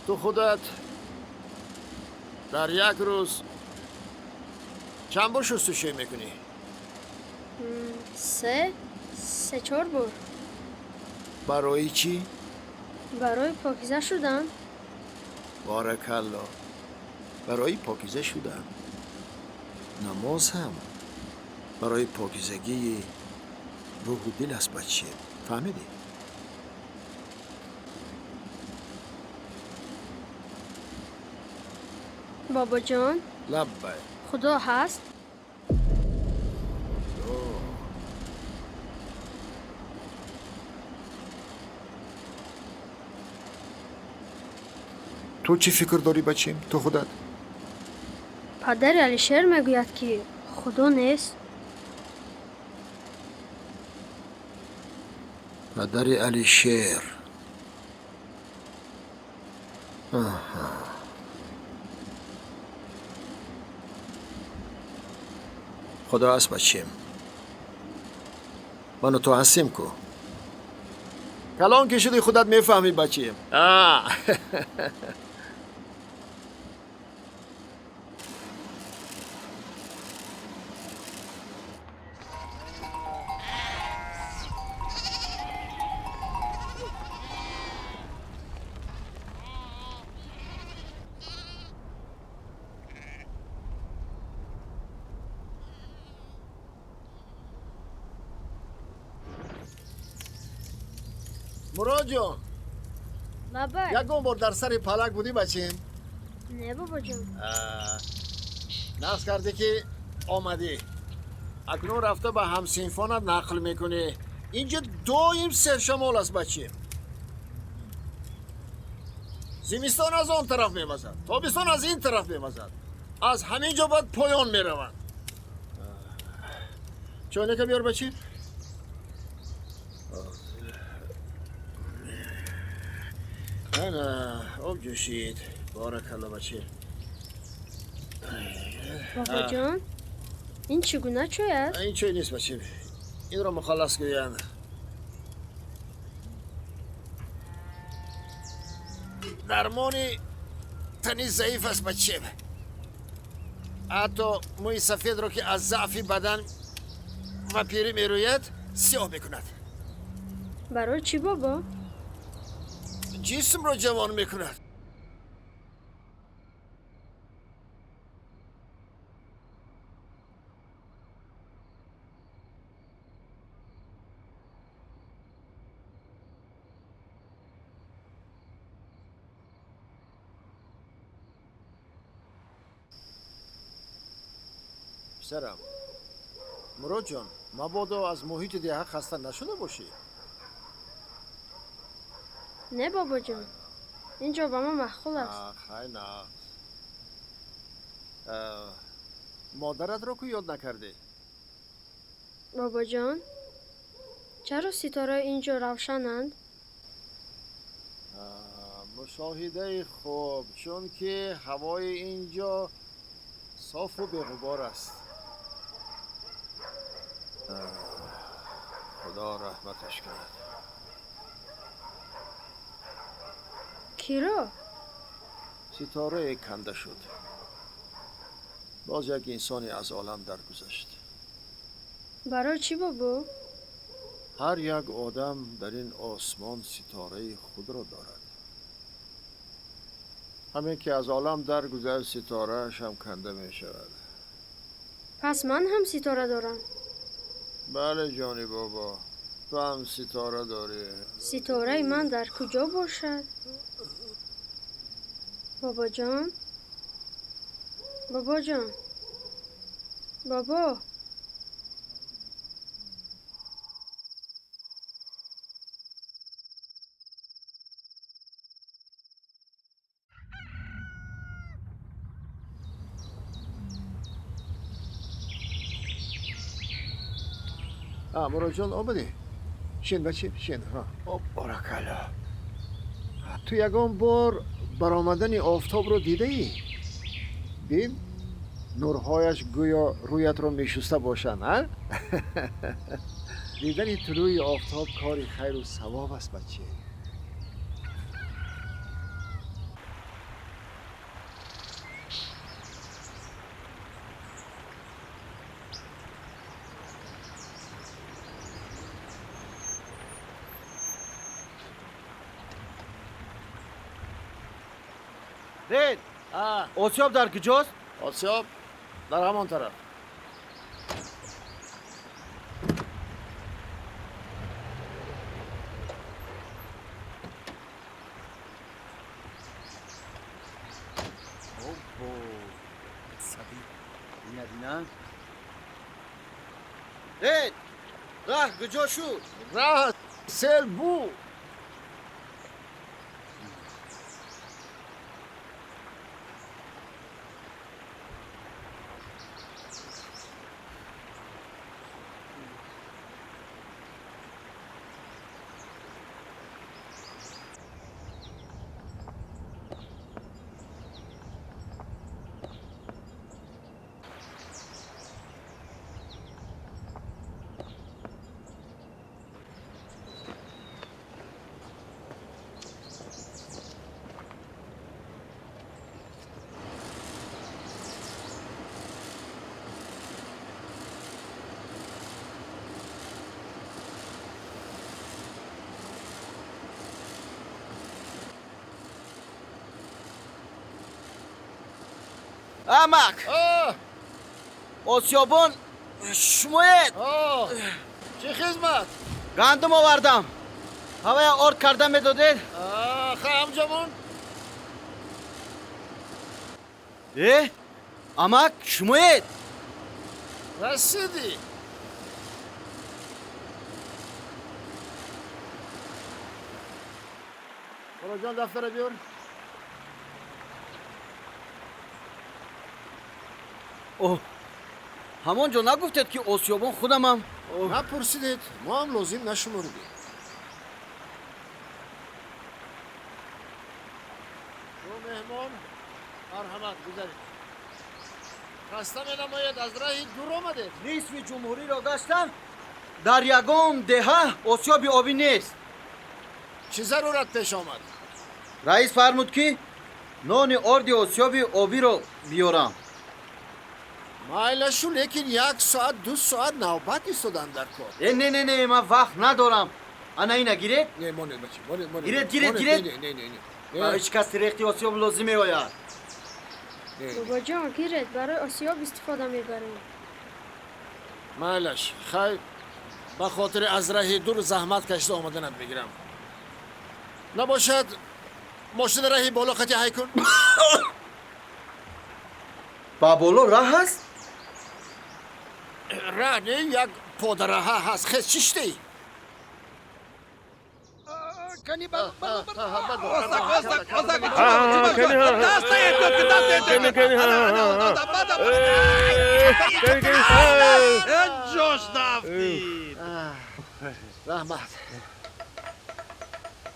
Ту худат дар як рӯз чанд бор шустушӯй мекунӣ? Се, се-чор бор. Барои чӣ? Барои покиза шудан. Боракалло. Барои покиза шудан. Намоз ҳам барои покизагии рӯҳу дил аст, баче. Фаҳмидӣ? Бобоҷон? Лаббай. Худо ҳаст? Ту чӣ фикр дорӣ, бачем, ту худат? Падари Алишер мегӯяд, ки Худо нест. Падари Алишер. Аҳа. Худо ҳаст, бачем. Ману ту ҳастем ку. Калон ки шуди худат мефаҳмӣ, бачем. Муроджон. Лабай. Ягон бор дар сари палак будӣ, бачем? Не, бобоҷон. Нақс кардӣ ки омадӣ. Акнун рафта ба ҳамсинфонат нақл мекунӣ. Инҷа доим сершамол аст, баче. Зимистон аз он тараф мевазад, тобистон аз ин тараф мевазад. Аз ҳамин ҷо баъд поён мераванд. Чойнека биёр, бачи. Ана, об ҷӯшид. Боракалло, бачи. Бобоҷон, ин чӣ гуна чой аст? Ин чой нест, бачи. Инро мухаллас гӯянд. Дармони тани заиф аст, бачи. Ҳатто мӯи сафедро, ки аз заъфи бадан ва пирӣ мерӯяд, сиёҳ мекунад. Барои чӣ, бобо? Ҷисмро ҷавон мекунад. Писарам, Муродҷон, мабодо аз муҳити деҳа хаста нашуда бошӣ? Не, бобоҷон, ин ҷо ба ман маъқул аст. Хай, на. Модаратро ку ёд накардӣ? Бобоҷон, чаро ситораи ин ҷо равшананд? Мушоҳидаи хуб, чунки ҳавои ин ҷо софу беғубор аст. Худо раҳматаш кунад. Киро? Ситорае канда шуд. Боз як инсоне аз олам даргузашт. Барои чӣ, бобо? Ҳар як одам дар ин осмон ситораи худро дорад. Ҳамин ки аз олам даргузашт, ситорааш ҳам канда мешавад. Пас ман ҳам ситора дорам. Бале, ҷони бобо, ту ҳам ситора дорӣ. Ситораи ман дар куҷо бошад? Бобоҷон? Бобоҷон? Бобо? Муроҷон, омадӣ? Шин, бачи, шин. Боракалло. Ту ягон бор баромадани офтобро дидаӣ? Бин, нурҳояш гӯё рӯятро мешуста бошанд, а? Дидани тулӯи офтоб кори хайру савоб аст, баче. Дед, осиёб дар куҷост? Осиёб дар ҳамон тараф. Дед, раҳ куҷо шуд? Раҳ сел буд. Амак! Осиёбон шумоед? Чӣ хизмат? Гандум овардам. Ҳавая орд карда медодед? Ха, ҳамҷамон? Э? Амак, шумоед? Расидӣ. Муроджон, дафтара биёр. Оҳ, ҳамон ҷо нагуфтед, ки осиёбон худамам? Напурсидед, мо ҳам лозим нашуморидем. Ду меҳмон, марҳамат, гузаред. Хаста менамоед, аз раҳи дур омадед. Нисфи ҷумҳуриро гаштам, дар ягон деҳа осиёби обӣ нест. Чӣ зарурат пеш омад? Раис фармуд, ки нони орди осиёби обиро биёрам. Майлашу, лекин як соат, 2 соат навбат истодан дар кор. Э, не, не, не, ман вақт надорам. Ана ина гиред. Не, монед, бачи, монед, монед. Гиред, гиред, гиред. Не, не, не, не. Ба ҳеҷ кас рехти осиёб лозим меояд. Бобоҷон, гиред, барои осиёб истифода мебарем. Майлаш, хай, ба хотири аз раҳи дур заҳмат кашида омаданат мегирам. Набошад, мошина раҳи боло қати ҳай кун. Ба боло раҳ ҳаст? Раҳ не, як подараҳа ҳаст. Хез, чӣ шудӣ? Раҳмат.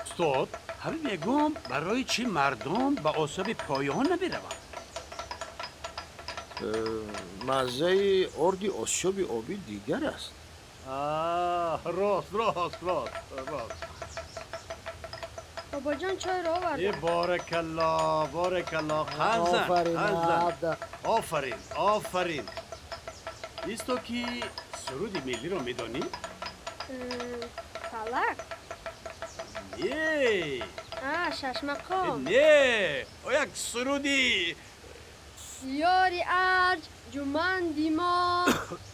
Устод, ҳамин мегӯм, барои чӣ мардум ба осиёби поён намераванд? Маззаи орди осиёби обӣ дигар аст. Рост, рост, рост, рост. Бобоҷон, чойро овардам. Э, боракалло, боракалло, қанзан, қанзан. Офарин, офарин. Исто ки суруди миллиро медонӣ? Фалак? Не. Шашмақом. Не, як суруди ёри арҷ ҷуманди мо,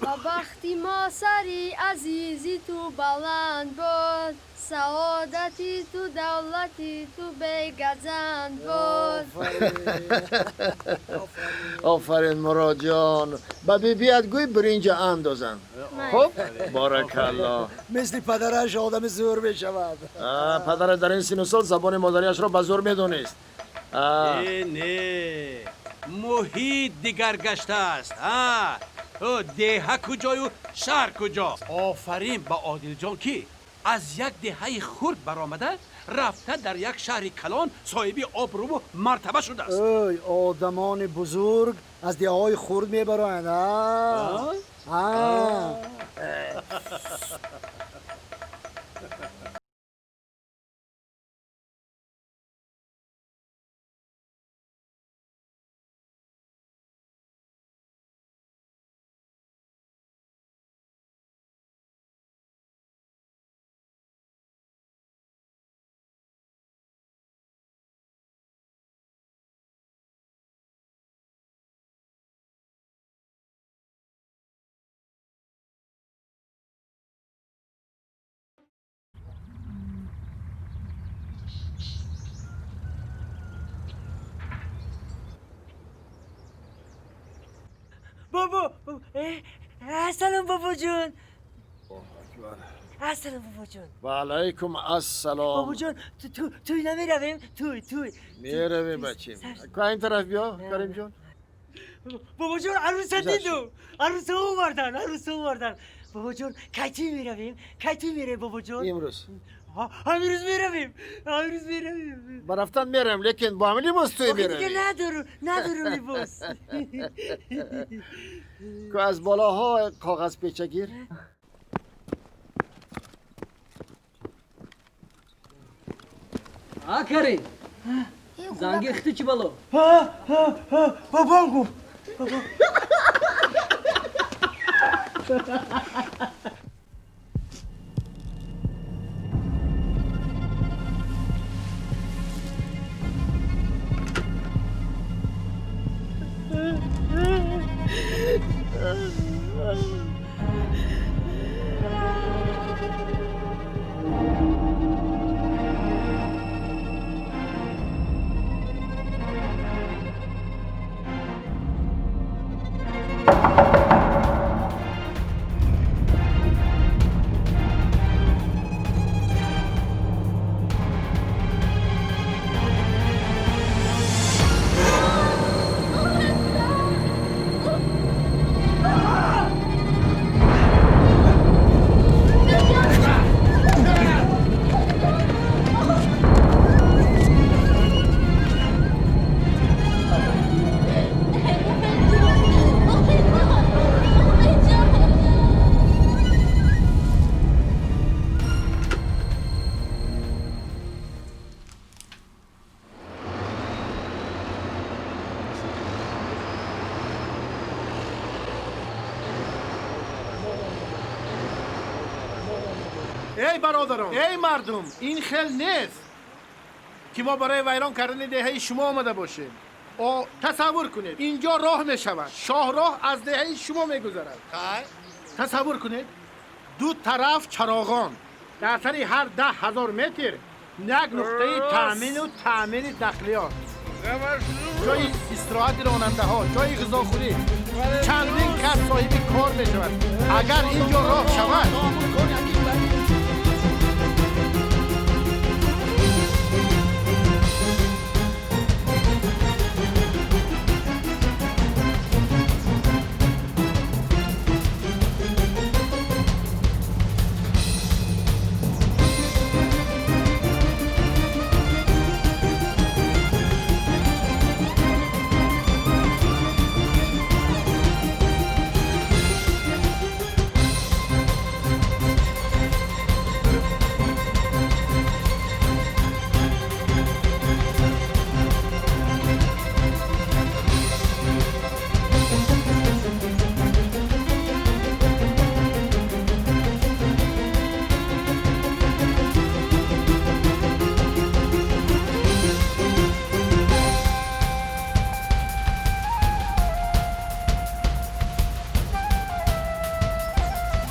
ба бахти мо сари азизи ту баланд бод, саодати ту давлати ту бегазанд бод. Офарин, Муроджон. Ба бибият гӯй биринҷа андозанд. Хуб, боракалло. Мисли падараш одами зӯр мешавад. Падараш дар ин сину сол забони модариашро ба зӯр медонист. Не, не, муҳит дигар гаштааст. Деҳа куҷою шаҳр куҷо. Офарин ба Одилҷон, ки аз як деҳаи хурд баромада рафта дар як шаҳри калон соҳиби обрӯву мартаба шудааст. Ой, одамони бузург аз деҳаҳои хурд мебароянд. بابا، السلام بابا جون. السلام بابا جون. و علیکم السلام. بابا جون، تو توی نمیرویم؟ توی توی میرویم بچیم. که این طرف بیا کریم جون. بابا جون، عروس دیدم، عروس آوردن، عروس آوردن. بابا جون، کی توی میرویم؟ کی توی میره بابا جون؟ امروز. همین روز میرویم، همین روز میرویم. با رفتن میرم، لیکن با همین لباس توی میرویم. دیگه ندارم، ندارم لباس. که از بالاها کاغذ پیچه گیر. آ کریم، زنگ اختی چی بالو؟ ها ها ها، بابام گفت. بابا. Эй бародарон, эй мардум, ин хел нест ки мо барои вайрон кардани деҳаи шумо омада бошем. Тасаввур кунед, инҷо роҳ мешавад, шоҳроҳ аз деҳаи шумо мегузарад. Тасаввур кунед, ду тараф чароғон, дар сари ҳар 10 000 метр як нуқтаи таъмину таъмири нақлиёт, ҷои истироҳати ронандаҳо, ҷои ғизохӯрӣ. Чандин кас соҳиби кор мешавад, агар ин ҷо роҳ шавад.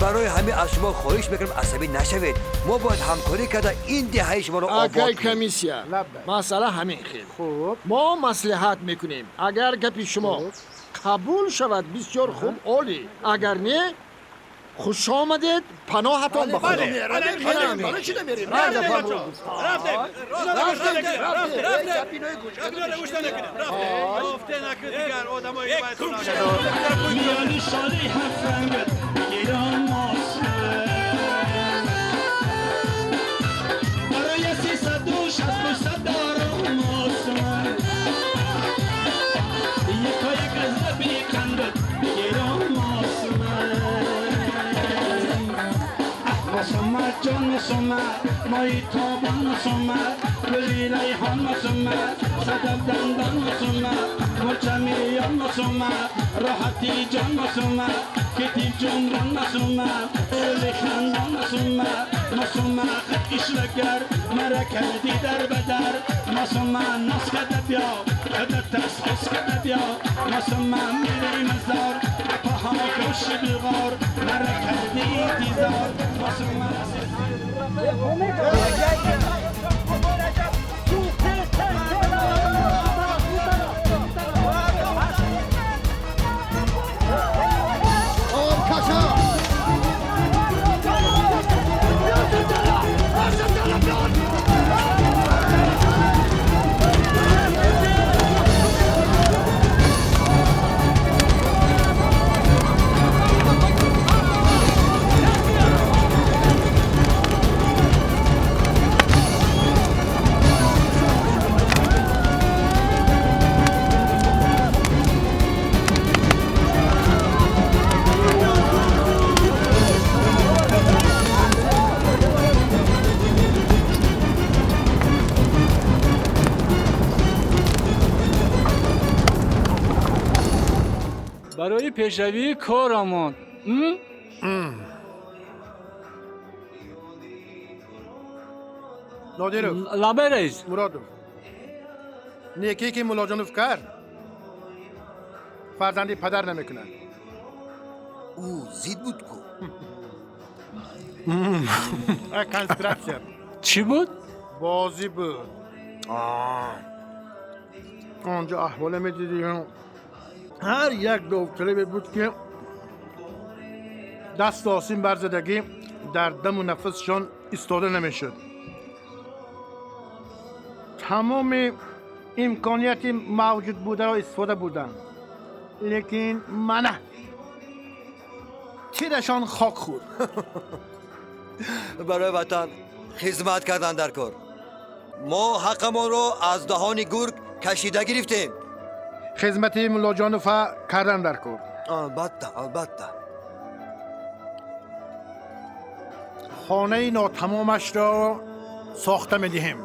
Барои ҳамин аз шумо хоҳиш мекунам, асабӣ нашавед. Мо бояд ҳамкорӣ карда ин деҳаи шуморо обод Акай кунем. комиссия, масъала ҳамин хел. Мо маслиҳат мекунем. Агар гапи шумо қабул шавад, бисёр хуб, олӣ. Агар не, хушомадед, паноҳатон ба Худо. Барои чӣ намерем? Рафтем. میانی سالی هفت رنگت بگیرم ماسمه برای 369 دارم ماسمه یکا یک از لبی قندت بگیرم ماسمه. مسمه جان مسمه، مای تابان مسمه، گلی ریحان مسمه، صدف دندان مسمه، مرچمیان مسمه، راحتی جان مسمه، کتیب جمران مسمه، گل خندان مسمه. مسمه خط اشوگر مرا کردی در بدر. مسمه ناز کده بیا، خدت از کده بیا. مسمه میری مزار، پاها کش بلغار، مرا کردی انتظار. مسمه. Обкаша! Барои пешравии корамон. Нодиров. Лабай, раис. Муродов, некие ки Муллоҷонов кард, фарзанди падар намекунад. Ӯ зид буд ку. Конспиратсия. Чӣ буд? Бозӣ буд. Онҷо аҳволе медидӣ, ҳар як довталабе буд, ки даст осим барзадагӣ дар даму нафасшон истода намешуд. Тамоми имконияти мавҷуд бударо истифода бурданд, лекин мана тирашон хок хӯрд. Барои ватан хизмат кардан дар кор. Мо ҳаққамонро аз даҳони гург кашида гирифтем. Хизмати Муллоҷонова кардан дар кор. Албатта, албатта. Хонаи нотамомашро сохта медиҳем.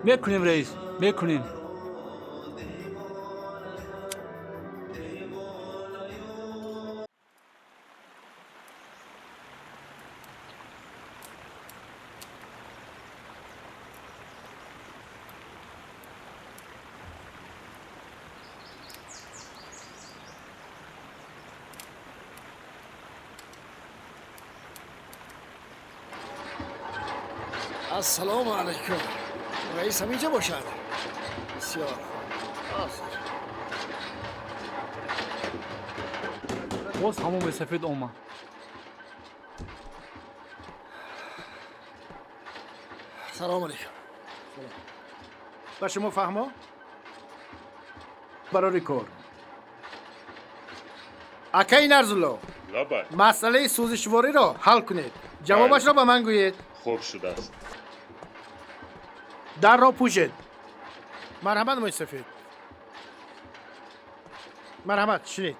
Мекунем, раис, мекунем. Ассалому алайкум. Раис ҳаминҷа бошад? Бисёр. Ҳозир. Боз ҳамон мӯйсафед омад. Салому алайкум. Ба шумо фаҳмо? Барори кор. Акаи Нарзулло, лабай. Масъалаи сӯзишвориро ҳал кунед. Ҷавобашро ба ман гӯед. Хуб шудааст. Дарро пӯшед. Марҳамат, мӯйсафед. Марҳамат, шинед.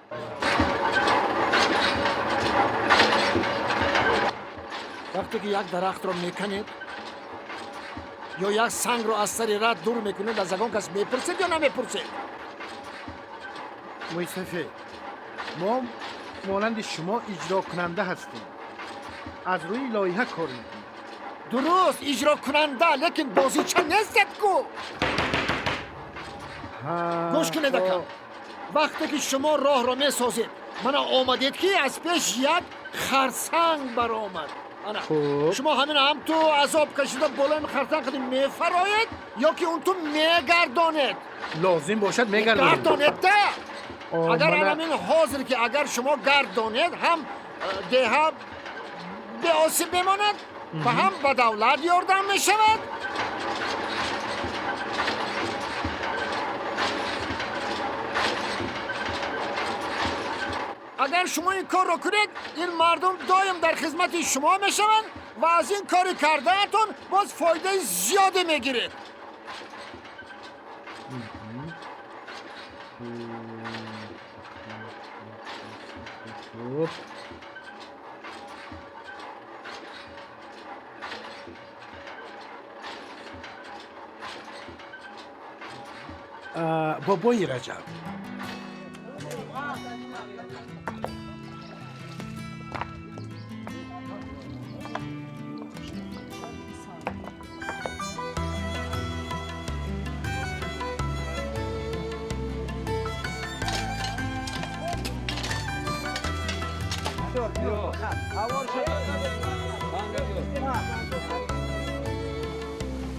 Вақте ки як дарахтро меканед ё як сангро аз сари рад дур мекунед, аз ягон кас мепурсед ё намепурсед? Мӯйсафед, мо монанди шумо иҷрокунанда ҳастем. Аз рӯи лоиҳа кор мекунем. Дуруст, иҷрокунанда, лекин бозича нестед ку. Гӯш кунед, ака. Вақте ки шумо роҳро месозед, мана омадед, ки аз пеш як харсанг баромад. Ана шумо ҳамин ҳам ту азоб кашида болои харсанг қади мефароед ё ки он ту мегардонед? Лозим бошад, мегардонед. Гардонед да. Агар ҳамин ҳозир ки агар шумо гардонед, ҳам деҳа беосиб мемонад ва ҳам ба давлат ёрдам мешавад. Агар шумо ин корро кунед, ин мардум доим дар хизмати шумо мешаванд ва аз ин кори кардаатон боз фоидаи зиёде мегиред. Бобои Раҷаб.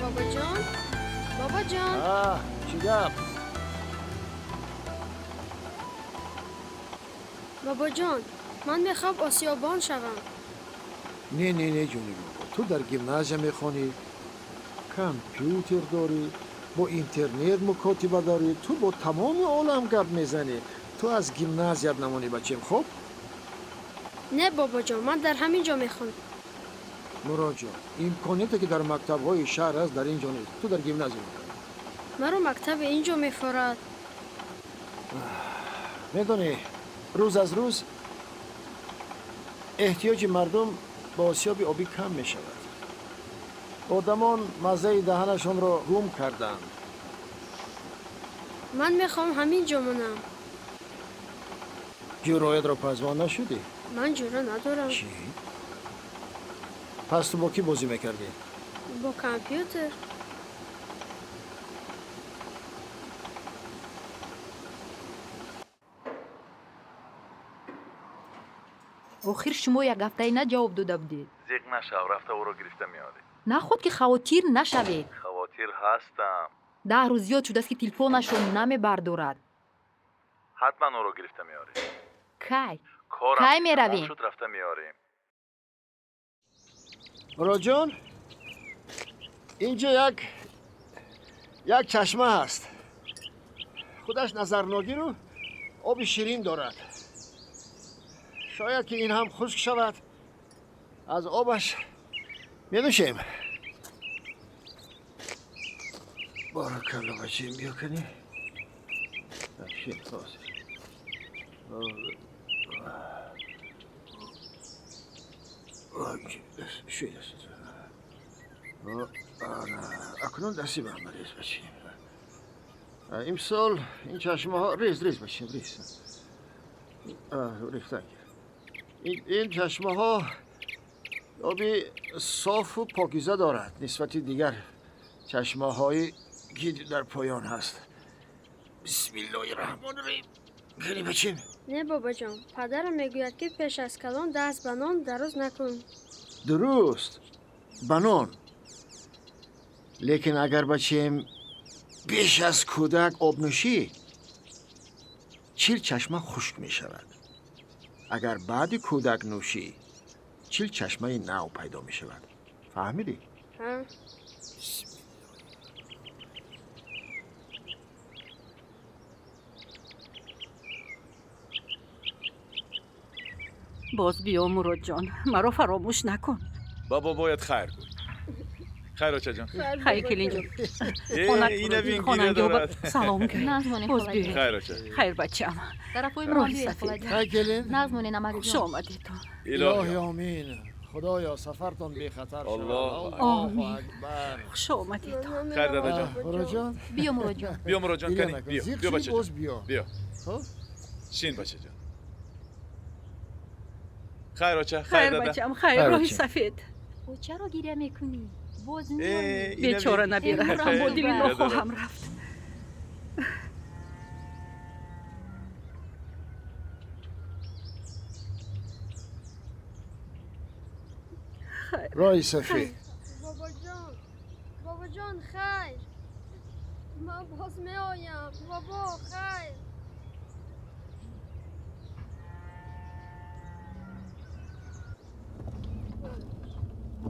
Бобоҷон, бобоҷон. Чӣ гап? Бобоҷон, ман мехоҳам осиёбон шавам. Не, не, не, ҷони бобо, ту дар гимназия мехонӣ, компютер дорӣ, бо интернет мукотиба дорӣ, ту бо тамоми олам гап мезанӣ. Ту аз гимназият намонӣ, бачем, хуб? Не, бобоҷон, ман дар ҳамин ҷо мехонам. Муроҷон, имконияте ки дар мактабҳои шаҳр аст, дар ин ҷо нест. Ту дар гимназия мехонӣ. Маро мактаби ин ҷо мефорад. Медонӣ, рӯз аз рӯз эҳтиёҷи мардум ба осиёби обӣ кам мешавад. Одамон маззаи даҳанашонро гум карданд. Ман мехоҳам ҳамин ҷо монам. Ҷӯроятро пазмон нашудӣ? Ман ҷӯра надорам. Чӣ? Пас ту бо кӣ бозӣ мекардӣ? Бо компютер. Охир шумо як ҳафтаи на ҷавоб дода будед. Зиқ нашав, рафта ӯро гирифта меорӣ. Наход ки хавотир нашавед. Хавотир ҳастам. 10 рӯз зиёд шудааст, ки телефонашро намебардорад. Ҳатман ӯро гирифта меорӣ. Кай? Корам Кай меравем? шуд, рафта меорем. Муроҷон, инҷо як чашма ҳаст. Худаш назарногиру оби ширин дорад. Шояд ки ин ҳам хушк шавад, аз обаш менӯшем. Баракалло, бачем, биё кани. Ҳозир. Акнун дасти ба ҳама рез, бачем. Имсол ин чашмаҳо рез, рез, бачем, рез. Рехтан гир. Ин чашмаҳо оби софу покиза дорад нисбати дигар чашмаҳое ки дар поён ҳаст. Бисмиллоҳи раҳмони раҳим. Кани, бачем. Не, бобоҷон, падарам мегӯяд, ки пеш аз калон даст ба нон дароз накун. Дуруст, ба нон. Лекин агар бачаем пеш аз кӯдак об нӯшӣ, 40 чашма хушк мешавад. Агар баъди кӯдак нӯшӣ, 40 чашмаи нав пайдо мешавад. Фаҳмидӣ? Боз биё, Муродҷон, маро фаромӯш накун. Ба бобоят хайр гӯй. Хайр, очаҷон. Хайр, келинҷон. Ина хонангиҳо дорад. Салом гӯй. Боз биёед. Хайр, оча. Хайр, бачаам. Тарафҳои Роҳи мо сафед. Хайр, келин. Нағз монед, намакҷон. Хуш омадедон. Илоҳи омин. Худоё, сафартон бехатар шавад. Аллоҳу Аллоҳу Омин. акбар. Хуш омадедон. Хайр, дадаҷон. Муродҷон. Биё, Муродҷон. Биё, Муродҷон, Гиря кани. накун. Биё, Зиқ биё, шуд, бачаҷон. боз биё. Биё. Хуб? Шин, бачаҷон. Хайр, оча. Хайр, Хайр, дада. бачаам, хайр, Хайр, роҳи оча. сафед. О, чаро гиря мекунӣ? Боз Э, меоӣ. ина Бечора бин. набира, Э, бо дили Хайр, нохоҳам рафт. Роҳи сафед. Бобоҷон, бобоҷон, хайр. Ман боз меоям. Бобо, хайр.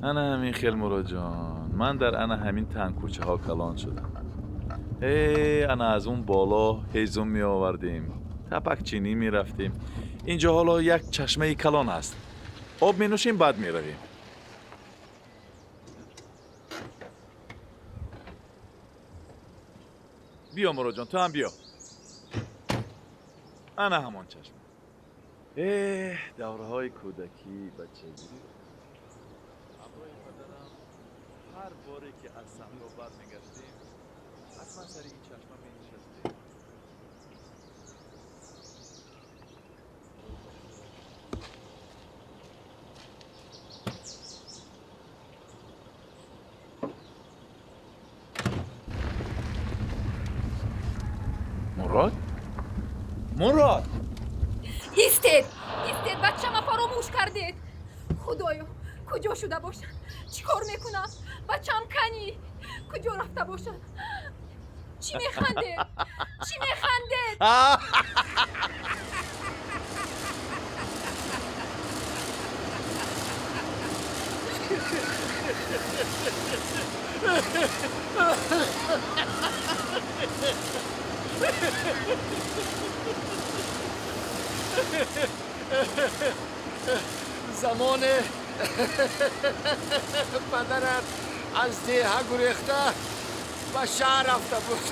Ана ҳамин хел, Муродҷон, ман дар ана ҳамин тангкӯчаҳо калон шудам. Э, ана аз он боло ҳезум меовардем, тапакчинӣ мерафтем. Инҷо ҳоло як чашмаи калон аст. Об менӯшем, баъд меравем. Биё, Муродҷон, ту ҳам биё. Ана ҳамон чашма. Эҳ, давраҳои кӯдакӣ, бачагӣ. Ҳамроҳи падарам ҳар боре ки аз саҳро бармегаштем, ҳатман сари ин чашма менишастем. Мурод? Мурод! Истед, истед, бачама фаромӯш кардед. Худоё, куҷо шуда бошад? Чӣ кор мекунам? Бачам канӣ? Куҷо рафта бошад? Чӣ механдед? Чӣ механдед? Замоне падарат аз деҳа гурехта ба шаҳр рафта буд.